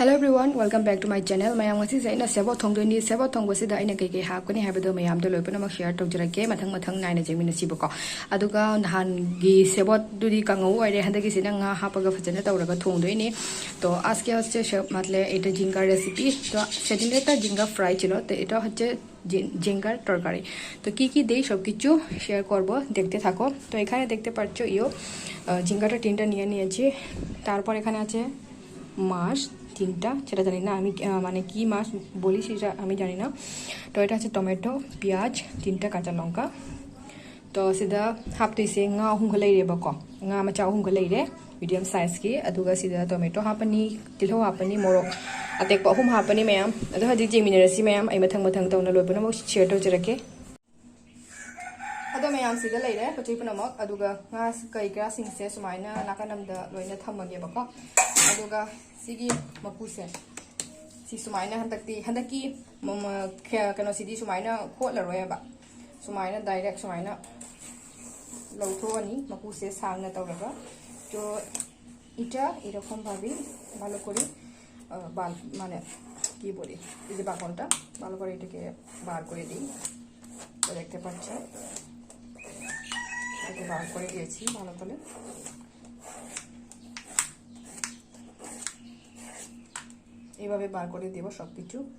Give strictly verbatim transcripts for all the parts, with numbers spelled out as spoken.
Hello everyone, welcome back to my channel. ꯃꯌꯥꯝ, ꯉꯁꯤꯁꯦ ꯑꯩꯅ ꯁꯦꯕꯣꯠ ꯊꯣꯡꯗꯣꯏꯅꯤ꯫ ꯁꯦꯕꯣꯠ ꯊꯣꯡꯕꯁꯤꯗ ꯑꯩꯅ ꯀꯩꯀꯩ ꯍꯥꯞꯀꯅꯤ ꯍꯥꯏꯕꯗꯣ ꯃꯌꯥꯝꯗ ꯂꯣꯏ ꯄꯨꯝꯅꯃꯛ share ꯇꯧꯖꯔꯛꯀꯦ, ꯃꯊꯪ ꯃꯊꯪ ꯅꯥꯏꯅ ꯌꯦꯡꯃꯤꯟꯅꯁꯤꯕꯀꯣ꯫ ꯑꯗꯨꯒ ꯅꯍꯥꯟꯒꯤ ꯁꯦꯕꯣꯠꯇꯨꯗꯤ ꯀꯥꯡꯉꯧ ꯑꯣꯏꯔꯦ, ꯍꯟꯗꯛꯀꯤꯁꯤꯅ ꯉꯥ ꯍꯥꯞꯄꯒ ꯐꯖꯅ ꯇꯧꯔꯒ ꯊꯣꯡꯗꯣꯏꯅꯤ꯫ তো আজকে হচ্ছে সে- মানে এটা ঝিঙ্গা recipe। তো সেদিনটা একটা ঝিঙ্গা fry ছিল, তো এটা হচ্ছে ঝি- ঝিঙ্গার তরকারি। তো কী কী দেই সব কিছু share করবো, দেখতে থাকো। তো এখানে দেখতে পাচ্ছ ইয়ো, আহ, ঝিঙ্গাটা তিনটা নিয়ে নিয়েছি। তারপর এখানে আছে মাছ তিনটা, সেটা জানি না আমি, আহ, মানে কি মাছ বলি সেটা আমি জানি না। তো এটা আছে টমেটো, পেঁয়াজ, তিনটা কাঁচা লঙ্কা। তো সেটা হাফ দিছে, ꯉꯥ ꯑꯍꯨꯝꯒ ꯂꯩꯔꯦꯕꯀꯣ꯫ ꯉꯥ ꯃꯆꯥ ꯑꯍꯨꯝꯒ ꯂꯩꯔꯦ, medium sizeꯀꯤ꯫ ꯑꯗꯨꯒ ꯁꯤꯗ tomato ꯍꯥꯞꯄꯅꯤ, ꯇꯤꯜꯍꯧ ꯍꯥꯞꯄꯅꯤ, ꯃꯣꯔꯣꯛ ꯑꯇꯦꯛꯄ ꯑꯍꯨꯝ ꯍꯥꯞꯄꯅꯤ ꯃꯌꯥꯝ꯫ ꯑꯗꯣ ꯍꯧꯖꯤꯛ ꯌꯦꯡꯃꯤꯟꯅꯔꯁꯤ ꯃꯌꯥꯝ, ꯑꯩ ꯃꯊꯪ ꯃꯊꯪ ꯇꯧꯅ ꯂꯣꯏ ꯄꯨꯝꯅꯃꯛ share ꯇꯧꯖꯔꯛꯀꯦ꯫ ꯑꯗꯣ ꯃꯌꯥꯝ ꯁꯤꯗ ꯂꯩꯔꯦ ꯄꯣꯠ ꯆꯩ ꯄꯨꯝꯅꯃꯛ꯫ ꯑꯗꯨꯒ ꯉꯥ ꯀꯩ ꯀꯔꯥꯁꯤꯡꯁꯦ ꯁꯨꯃꯥꯏꯅ ꯅꯥꯀꯟ ꯑꯃꯗ ꯂꯣꯏꯅ ꯊꯝꯃꯒꯦꯕꯀꯣ꯫ ꯑꯗꯨꯒ ꯁꯤꯒꯤ ꯃꯀꯨꯁꯦ, ꯁꯤ ꯁꯨꯃꯥꯏꯅ ꯍꯟꯗꯛꯇꯤ, ꯍꯟꯗꯛꯀꯤ ꯃꯃ-, ꯀꯩꯅꯣꯁꯤꯗꯤ ꯁꯨꯃꯥꯏꯅ ꯈꯣꯠꯂꯔꯣꯏꯕ꯫ ꯁꯨꯃꯥꯏꯅ direct ꯁꯨꯃꯥꯏꯅ ꯂꯧꯊꯣꯛꯑꯅꯤ꯫ ꯃꯀꯨꯁꯦ ꯁꯥꯡꯅ ꯇꯧꯔꯒ। তো এটা এরকম ভাবে ভালো করে, আহ, বাল-, মানে, কি বলি, এই যে বাকলটা ভালো করে এটাকে বার করে দিই। তো দেখতে পাচ্ছ, এটাকে বার করে দিয়েছি ভালো করে। এইভাবে বার করে দেবো সব কিছু।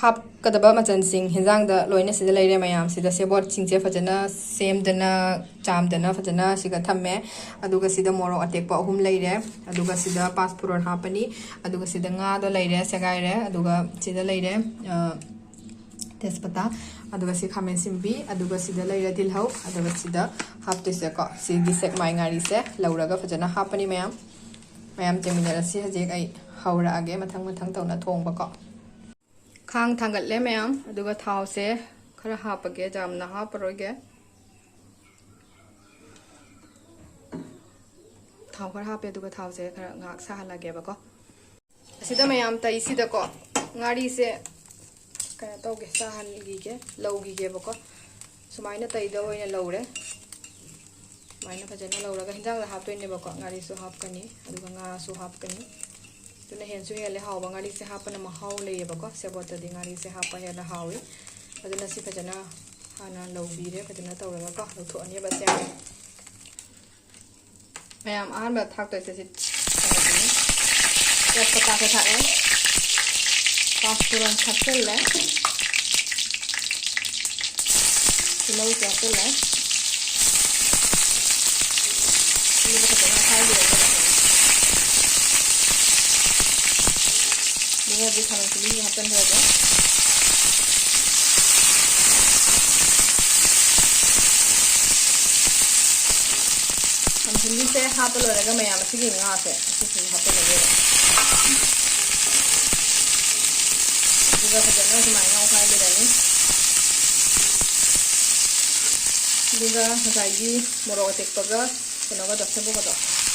ꯍꯥꯞꯀꯗꯕ ꯃꯆꯜꯁꯤꯡ ꯍꯦꯟꯖꯥꯡꯗ ꯂꯣꯏꯅ ꯁꯤꯗ ꯂꯩꯔꯦ ꯃꯌꯥꯝ꯫ ꯁꯤꯗ ꯁꯦꯕꯣꯠꯁꯤꯡꯁꯦ ꯐꯖꯅ ꯁꯦꯝꯗꯅ, ꯆꯥꯝꯗꯅ ꯐꯖꯅ ꯁꯤꯒ ꯊꯝꯃꯦ꯫ ꯑꯗꯨꯒ ꯁꯤꯗ ꯃꯣꯔꯣꯛ ꯑꯇꯦꯛꯄ ꯑꯍꯨꯝ ꯂꯩꯔꯦ꯫ ꯑꯗꯨꯒ ꯁꯤꯗ ꯄꯥꯁ ꯐꯣꯔꯟ ꯍꯥꯞꯄꯅꯤ꯫ ꯑꯗꯨꯒ ꯁꯤꯗ ꯉꯥꯗꯣ ꯂꯩꯔꯦ, ꯁꯦꯒꯥꯏꯔꯦ꯫ ꯑꯗꯨꯒ ꯁꯤꯗ ꯂꯩꯔꯦ, ꯑ, ꯇꯦꯖꯄꯇꯥ꯫ ꯑꯗꯨꯒ ꯁꯤ ꯈꯥꯃꯦꯟ ꯁꯤꯟꯕꯤ꯫ ꯑꯗꯨꯒ ꯁꯤꯗ ꯂꯩꯔꯦ ꯇꯤꯜꯍꯧ꯫ ꯑꯗꯨꯒ ꯁꯤꯗ ꯍꯥꯞꯇꯣꯏꯁꯦꯀꯣ, ꯁꯤꯒꯤ ꯁꯦꯛꯃꯥꯏ ꯉꯥꯔꯤꯁꯦ ꯂꯧꯔꯒ ꯐꯖꯅ ꯍꯥꯞꯄꯅꯤ ꯃꯌꯥꯝ꯫ ꯃꯌꯥꯝ ꯆꯦꯃꯤꯟꯅꯔꯁꯤ꯫ ꯍꯧꯖꯤꯛ ꯑꯩ ꯍꯧꯔꯛꯑꯒꯦ ꯃꯊꯪ ꯃꯊꯪ ꯇꯧꯅ ꯊꯣꯡꯕꯀꯣ꯫ ꯈꯥꯡ ꯊꯥꯡꯒꯠꯂꯦ ꯃꯌꯥꯝ, ꯑꯗꯨꯒ ꯊꯥꯎꯁꯦ ꯈꯔ ꯍꯥꯞꯄꯒꯦ, ꯌꯥꯝꯅ ꯍꯥꯞꯄꯔꯣꯏꯒꯦ꯫ ꯊꯥꯎ ꯈꯔ ꯍꯥꯞꯄꯦ, ꯑꯗꯨꯒ ꯊꯥꯎꯁꯦ ꯈꯔ ꯉꯥꯏꯍꯥꯛ ꯁꯥꯍꯜꯂꯒꯦꯕꯀꯣ꯫ ꯑꯁꯤꯗ ꯃꯌꯥꯝ ꯇꯩꯁꯤꯗꯀꯣ ꯉꯥꯔꯤꯁꯦ ꯀꯩꯅꯣ ꯇꯧꯒꯦ, ꯁꯥꯍꯟꯈꯤꯒꯦ, ꯂꯧꯈꯤꯒꯦꯕꯀꯣ꯫ ꯁꯨꯃꯥꯏꯅ ꯇꯩꯗ ꯑꯣꯏꯅ ꯂꯧꯔꯦ꯫ ꯁꯨꯃꯥꯏꯅ ꯐꯖꯅ ꯂꯧꯔꯒ ꯍꯤꯟꯖꯥꯡꯗ ꯍꯥꯞꯇꯣꯏꯅꯦꯕꯀꯣ꯫ ꯉꯥꯔꯤꯁꯨ ꯍꯥꯞꯀꯅꯤ, ꯑꯗꯨꯒ ꯉꯥꯁꯨ ꯍꯥꯞꯀꯅꯤ꯫ ꯑꯗꯨꯅ ꯍꯦꯟꯁꯨ ꯍꯦꯜꯂꯦ ꯍꯥꯎꯕ꯫ ꯉꯥꯔꯤꯁꯦ ꯍꯥꯞꯄꯅ ꯃꯍꯥꯎ ꯂꯩꯌꯦꯕꯀꯣ꯫ ꯁꯦꯕꯣꯠꯇꯗꯤ ꯉꯥꯔꯤꯁꯦ ꯍꯥꯞꯄ ꯍꯦꯟꯅ ꯍꯥꯎꯏ꯫ ꯑꯗꯨꯅ ꯁꯤ ꯐꯖꯅ ꯍꯥꯟꯅ ꯂꯧꯕꯤꯔꯦ꯫ ꯐꯖꯅ ꯇꯧꯔꯒꯀꯣ ꯂꯧꯊꯣꯛꯑꯅꯦꯕ ꯑꯁꯦ꯫ ꯃꯌꯥꯝ ꯑꯍꯥꯟꯕ ꯊꯥꯛꯇꯣꯏꯁꯦ ꯁꯤ ꯀꯩꯅꯣꯁꯤꯅꯤ꯫ ꯇꯦꯖꯄꯇꯥꯁꯦ ꯊꯥꯛꯑꯦ꯫ ꯄꯥꯁ ꯐꯣꯔꯟ ꯊꯥꯛꯆꯜꯂꯦ꯫ ꯇꯤꯜꯍꯧꯁꯦ ꯍꯥꯞꯆꯜꯂꯦ꯫ ꯑꯗꯨꯒ ꯐꯖꯅ ꯈꯥꯏꯕꯤꯔꯒ ꯊꯝꯃꯦ꯫ ꯑꯗꯨꯒ ꯍꯧꯖꯤꯛ ꯈꯥꯃꯦꯟ ꯑꯁꯤꯟꯕꯤꯁꯦ ꯍꯥꯞꯆꯤꯟꯈ꯭ꯔꯒꯦ꯫ ꯈꯥꯃꯦꯟ ꯑꯁꯤꯟꯕꯤꯁꯦ ꯍꯥꯞꯄ ꯂꯣꯏꯔꯒ ꯃꯌꯥꯝ ꯑꯁꯤꯒꯤ ꯉꯥꯁꯦ ꯑꯁꯤꯁꯤꯒ ꯍꯥꯞꯆꯤꯜꯂꯒꯦꯕ꯫ ꯑꯗꯨꯒ ꯐꯖꯅ ꯁꯨꯃꯥꯏꯅ ꯑꯣꯠꯈꯥꯏꯕꯤꯔꯅꯤ꯫ ꯑꯗꯨꯒ ꯉꯁꯥꯏꯒꯤ ꯃꯣꯔꯣꯛ ꯑꯇꯦꯛꯄꯒ ꯀꯩꯅꯣꯒꯗꯣ, ꯁꯦꯕꯣꯠꯀꯗꯣ,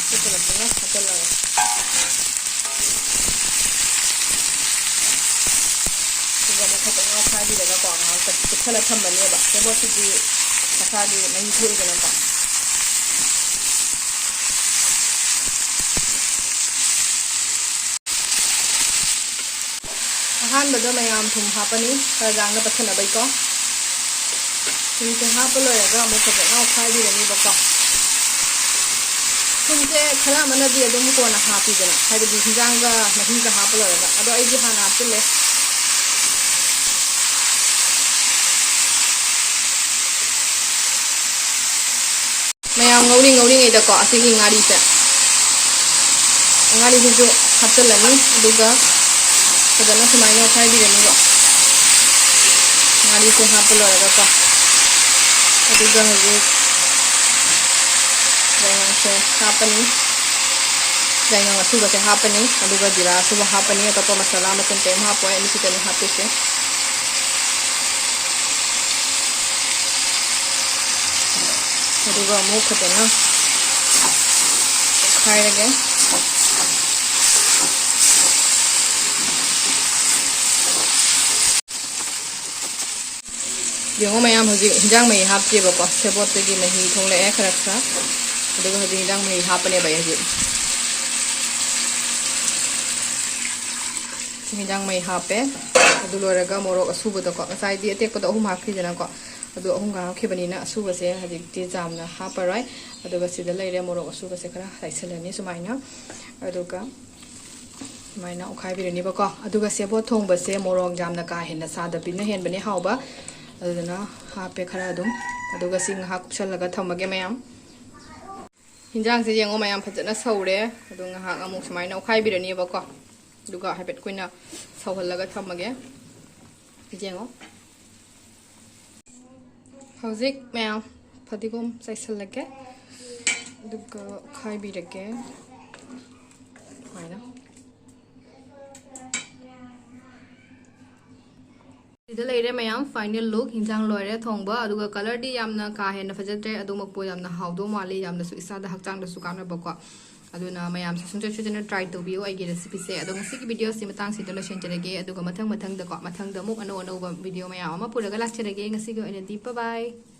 ꯑꯗꯨ ꯄꯨꯂꯞꯇꯨꯅ ꯍꯥꯞꯆꯤꯜꯂꯒꯦ꯫ ꯑꯗꯨꯒ ꯑꯃꯨꯛ ꯐꯖꯅ ꯑꯣꯠꯈꯥꯏꯕꯤꯔꯒꯀꯣ ꯉꯥꯏꯍꯥꯛ ꯆꯨꯞꯁꯜꯂ ꯊꯝꯃꯅꯦꯕ꯫ ꯁꯦꯕꯣꯠꯁꯤꯗꯤ ꯃꯁꯥꯒꯤ ꯃꯍꯤ ꯊꯣꯛꯏꯗꯅꯀꯣ꯫ ꯑꯍꯥꯟꯕꯗ ꯃꯌꯥꯝ ꯊꯨꯝ ꯍꯥꯞꯄꯅꯤ, ꯈꯔ ꯌꯥꯡꯅ ꯄꯠꯊꯅꯕꯩꯀꯣ꯫ ꯊꯨꯝꯁꯦ ꯍꯥꯞꯄ ꯂꯣꯏꯔꯒ ꯑꯃꯨꯛ ꯐꯖꯅ ꯑꯣꯠꯈꯥꯏꯕꯤꯔꯅꯤꯕꯀꯣ꯫ ꯊꯨꯝꯁꯦ ꯈꯔ ꯑꯃꯅꯗꯤ ꯑꯗꯨꯝ ꯀꯣꯟꯅ ꯍꯥꯞꯄꯤꯗꯅ, ꯍꯥꯏꯕꯗꯤ ꯍꯤꯟꯖꯥꯡꯒ ꯃꯍꯤꯒ ꯍꯥꯞꯄ ꯂꯣꯏꯔꯒ, ꯑꯗꯣ ꯑꯩꯗꯤ ꯍꯥꯟꯅ ꯍꯥꯞꯆꯤꯜꯂꯦ꯫ ꯃꯌꯥꯝ ꯉꯧꯔꯤ ꯉꯧꯔꯤꯉꯩꯗꯀꯣ, ꯑꯁꯤꯒꯤ ꯉꯥꯔꯤꯁꯦ, ꯉꯥꯔꯤꯁꯤꯁꯨ ꯍꯥꯞꯆꯤꯜꯂꯅꯤ꯫ ꯑꯗꯨꯒ ꯐꯖꯅ ꯁꯨꯃꯥꯏꯅ ꯑꯣꯠꯈꯥꯏꯕꯤꯔꯅꯤꯕ꯫ ꯉꯥꯔꯤꯁꯦ ꯍꯥꯞꯄ ꯂꯣꯏꯔꯒꯀꯣ, ꯑꯗꯨꯒ ꯍꯧꯖꯤꯛ ꯌꯥꯏꯉꯪꯁꯦ ꯍꯥꯞꯄꯅꯤ꯫ ꯌꯥꯏꯉꯪ ꯑꯁꯨꯕꯁꯦ ꯍꯥꯞꯄꯅꯤ, ꯑꯗꯨꯒ ꯖꯤꯔꯥ ꯑꯁꯨꯕ ꯍꯥꯞꯄꯅꯤ꯫ ꯑꯇꯣꯞꯄ ꯃꯁꯥꯂꯥ ꯃꯆꯜ ꯀꯔꯤꯝ ꯍꯥꯞꯄꯣꯏ, ꯑꯅꯤꯁꯤꯗꯅꯤ ꯍꯥꯞꯇꯣꯏꯁꯦ꯫ ꯑꯗꯨꯒ ꯑꯃꯨꯛ ꯐꯖꯅ ꯑꯣꯠꯈꯥꯏꯔꯒꯦ꯫ ꯌꯦꯡꯉꯣ ꯃꯌꯥꯝ, ꯍꯧꯖꯤꯛ ꯍꯤꯟꯖꯥꯡ ꯃꯍꯤ ꯍꯥꯞꯇꯦꯕꯀꯣ, ꯁꯦꯕꯣꯠꯇꯒꯤ ꯃꯍꯤ ꯊꯣꯛꯂꯛꯑꯦ ꯈꯔ ꯈꯔ꯫ ꯑꯗꯨꯒ ꯍꯧꯖꯤꯛ ꯍꯤꯟꯖꯥꯡ ꯃꯍꯤ ꯍꯥꯞꯄꯅꯦꯕ ꯑꯩ ꯍꯧꯖꯤꯛ꯫ ꯍꯤꯟꯖꯥꯡ ꯃꯍꯤ ꯍꯥꯞꯄꯦ꯫ ꯑꯗꯨ ꯂꯣꯏꯔꯒ ꯃꯣꯔꯣꯛ ꯑꯁꯨꯕꯗꯣꯀꯣ, ꯉꯁꯥꯏꯗꯤ ꯑꯇꯦꯛꯄꯗꯣ ꯑꯍꯨꯝ ꯍꯥꯞꯈꯤꯗꯅꯀꯣ, ꯑꯗꯨ ꯑꯍꯨꯝꯒ ꯍꯥꯞꯈꯤꯕꯅꯤꯅ ꯑꯁꯨꯕꯁꯦ ꯍꯧꯖꯤꯛꯇꯤ ꯌꯥꯝꯅ ꯍꯥꯞꯄꯔꯣꯏ꯫ ꯑꯗꯨꯒ ꯁꯤꯗ ꯂꯩꯔꯦ, ꯃꯣꯔꯣꯛ ꯑꯁꯨꯕꯁꯦ ꯈꯔ ꯂꯩꯁꯜꯂꯅꯤ ꯁꯨꯃꯥꯏꯅ꯫ ꯑꯗꯨꯒ ꯁꯨꯃꯥꯏꯅ ꯑꯣꯠꯈꯥꯏꯕꯤꯔꯅꯤꯕꯀꯣ꯫ ꯑꯗꯨꯒ ꯁꯦꯕꯣꯠ ꯊꯣꯡꯕꯁꯦ ꯃꯣꯔꯣꯛ ꯌꯥꯝꯅ ꯀꯥ ꯍꯦꯟꯅ ꯁꯥꯗꯕꯤꯅ ꯍꯦꯟꯕꯅꯦ ꯍꯥꯎꯕ꯫ ꯑꯗꯨꯗꯨꯅ ꯍꯥꯞꯄꯦ ꯈꯔ ꯑꯗꯨꯝ꯫ ꯑꯗꯨꯒ ꯁꯤ ꯉꯥꯏꯍꯥꯛ ꯀꯨꯞꯁꯜꯂꯒ ꯊꯝꯃꯒꯦ ꯃꯌꯥꯝ꯫ ꯍꯤꯟꯖꯥꯡꯁꯦ ꯌꯦꯡꯉꯣ ꯃꯌꯥꯝ, ꯐꯖꯅ ꯁꯧꯔꯦ꯫ ꯑꯗꯣ ꯉꯥꯏꯍꯥꯛ ꯑꯃꯨꯛ ꯁꯨꯃꯥꯏꯅ ꯑꯣꯠꯈꯥꯏꯕꯤꯔꯅꯤꯕꯀꯣ꯫ ꯑꯗꯨꯒ ꯍꯥꯏꯐꯦꯠ ꯀꯨꯏꯅ ꯁꯧꯍꯜꯂꯒ ꯊꯝꯃꯒꯦ꯫ ꯌꯦꯡꯉꯣ꯫ ꯍꯧꯖꯤꯛ ꯃꯌꯥꯝ ꯐꯗꯤꯒꯣꯝ ꯆꯥꯏꯁꯤꯜꯂꯒꯦ꯫ ꯑꯗꯨꯒ ꯑꯣꯠꯈꯥꯏꯕꯤꯔꯒꯦ꯫ ꯁꯨꯃꯥꯏꯅ꯫ ꯁꯤꯗ ꯂꯩꯔꯦ ꯃꯌꯥꯝ, final look꯫ ꯍꯤꯟꯖꯥꯡ ꯂꯣꯏꯔꯦ ꯊꯣꯡꯕ꯫ ꯑꯗꯨꯒ colourꯗꯤ ꯌꯥꯝꯅ ꯀꯥ ꯍꯦꯟꯅ ꯐꯖꯗ꯭ꯔꯦ, ꯑꯗꯨꯃꯛꯄꯨ ꯌꯥꯝꯅ ꯍꯥꯎꯗꯧ ꯃꯥꯜꯂꯤ, ꯌꯥꯝꯅꯁꯨ ꯏꯁꯥꯗ ꯍꯛꯆꯥꯡꯗꯁꯨ ꯀꯥꯟꯅꯕꯀꯣ꯫ ꯑꯗꯨꯅ ꯃꯌꯥꯝꯁꯨ ꯁꯨꯡꯁꯣꯏ ꯁꯣꯏꯗꯅ try ꯇꯧꯕꯤꯌꯨ ꯑꯩꯒꯤ recipeꯁꯦ꯫ ꯑꯗꯣ ꯉꯁꯤꯒꯤ videoꯁꯤ ꯃꯇꯥꯡꯁꯤꯗ ꯂꯣꯏꯁꯤꯟꯖꯔꯒꯦ꯫ ꯑꯗꯨꯒ ꯃꯊꯪ ꯃꯊꯪꯗꯀꯣ, ꯃꯊꯪꯗ ꯑꯃꯨꯛ ꯑꯅꯧ ꯑꯅꯧꯕ video ꯃꯌꯥꯝ ꯑꯃ ꯄꯨꯔꯒ ꯂꯥꯛꯆꯔꯒꯦ꯫ ꯉꯁꯤꯒꯤ ꯑꯣꯏꯅꯗꯤ bye bye꯫